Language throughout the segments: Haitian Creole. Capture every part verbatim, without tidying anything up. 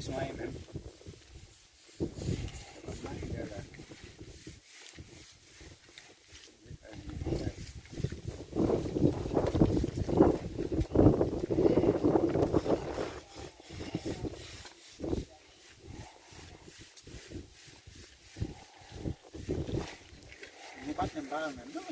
Mwen menm. Mwen mache la. Mwen pa t menm pa menm non.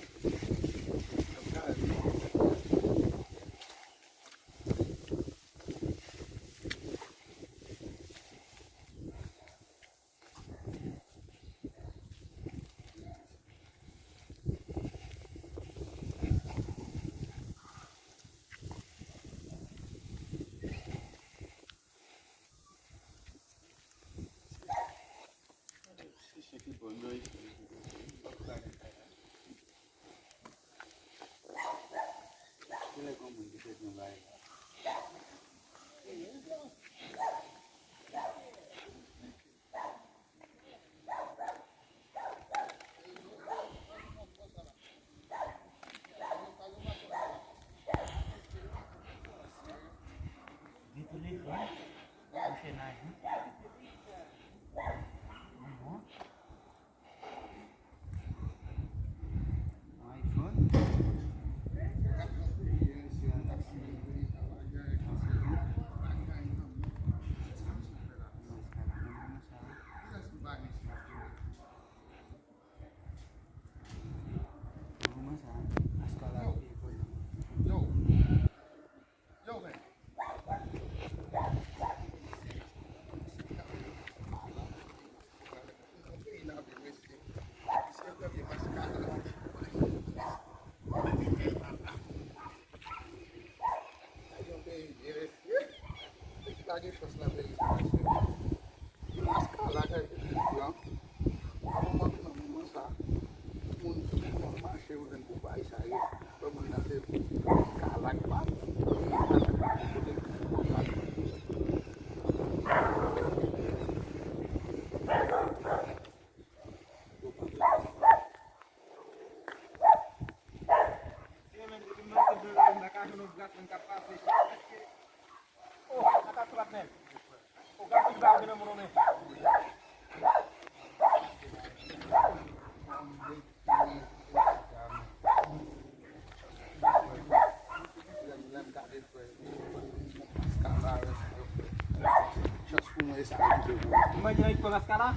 Gen telefòn, mouche nan jou. Yon iPhone. Yo, men. Yon peyi byen mesye. Peyi pa gen chans nan peyi sa mesye. Maskara lakay peyi an. Nan moman, nan moman sa, moun ap mache yo jwenn pou bay sa yo. Lè moun nan se maskara k pa kote. Si mwen menm depi m rantre nan lari m pa ka jwenn yon bras moun k ap pase. Oh, sa ka sou la menm. Oh, gad ki ba ou gen nan moun ou men. Chans pou mwen, e sa yo kite pou mwen. Mwen gen yon pwen maskara?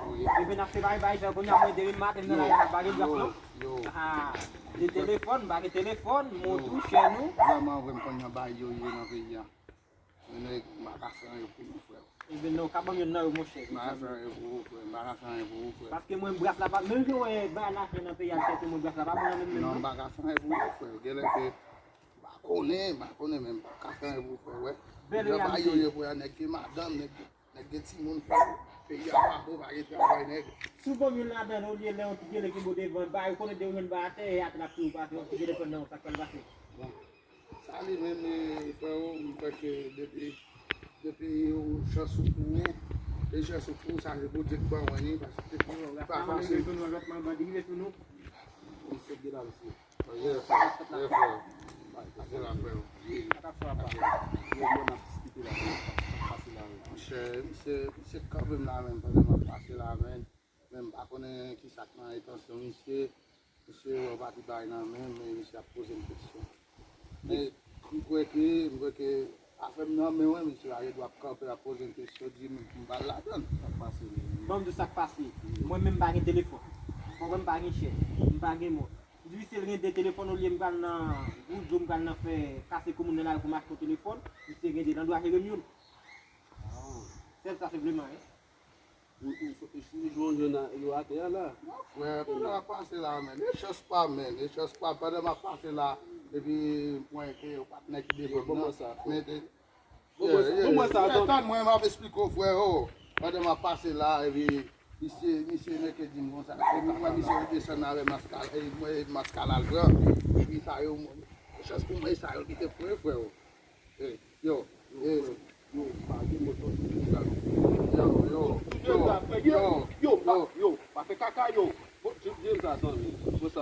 Wi. Ebyen, n ap fè bay bay, jan kounye a mwen demen maten nan la, y ap bagay bras non. Yo. Ah, de telefòn, bagay telefòn, mont ou, chèn ou. Vrèman, vrèman, konn jan bagay yo ye nan peyi a. Men nèg, m pa ka fè anyen pou nou, frè. Ebyen, non, ka ban m youn nan yo, monchè. M pa ka fè anyen pou ou, frè. M pa ka fè anyen pou ou, frè. Paske mwen, bras la pa, menm jan w wè bagay la fè nan peyi a, l fè tou, mwen, bras la pa bon nan menm, menm, non, non. M pa ka fè anyen pou ou, frè. Genlè ke M pa konnen, m pa konnen, men m pa ka fè anyen pou frè, wè. Bèl reyalite. Jan bagay yo ye, frè, nèg gen madanm, nèg, nèg gen timoun, frè. Peyi a pa bon, pa gen travay, nèg. Si w ban m youn ladan, olye lè yon ti gele kenbe w devan, bay, ou konnen de ou jwenn bay atè, e atè l ap touye w pase, yon ti gele pran nan w, sa k pral pase? Bon. Sa li menm, e, frè, m kwè ke depi, depi ou chans ou pou ou, e chans ou pou ou, sa se Bondye k ban w li, paske li pa fasil. Misye gen la, misye. Ye, frè. Ye, frè. Pase la, frè. Ye, mwen ap diskite la, pase la. Monchè, misye, misye kanpe m la menm, pandan m ap pase la menm. Men m pa konnen kisa k nan entansyon misye. Misye wè pati bay nan men m, men misye ap poze m kesyon. Men m kwè ke, m kwè ke afè m nan men w, misye a gen dwa ap kanpe, ap poze m kesyon, di m pou m pa al ladan l. Sa k pase menm? Ban m di w sa k pase. Mwen menm m pa gen telefòn. Frè mwen m pa gen chèn. M pa gen mont. M di misye l gen de telefòn, olye m pral nan gouzo, m pral nan fè kase kou moun nan lari pou m achte yon telefòn, misye gen de, l an dwa jere m youn. Sèl sa senpleman, wi. Ou, ou, ou, ou jwenn yo atè a la. Non, frè, pandan m ap pase la, men, e chans pa m, men, e chans pa m, pandan m ap pase la, epi m wè ke yon patnè ki devan m nan. Bon, mwen sa, frè. Bon, mwen sa, tann mwen, m ap esplike w, frè, o. Pandan m ap pase la, epi misye, misye nèk di m konsa, epi m wè misye desann avè maskara, e mwen maskara l pran, epi sa yo, chans pou mwen, sa yo kite pran, frè, o. Yo, yo, yo, pa gen moto sou sa. Yo, yo, yo, yo, yo, pa fè kaka, yo. Bon, di m sa, zanmi. Bon, sa,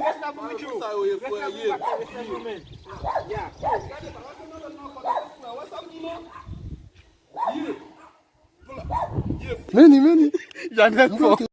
Respè pou Micho. Sa yo ye, frè, ye. Respè pou Micho, men. Ya. Meni, meni. Janèt fò.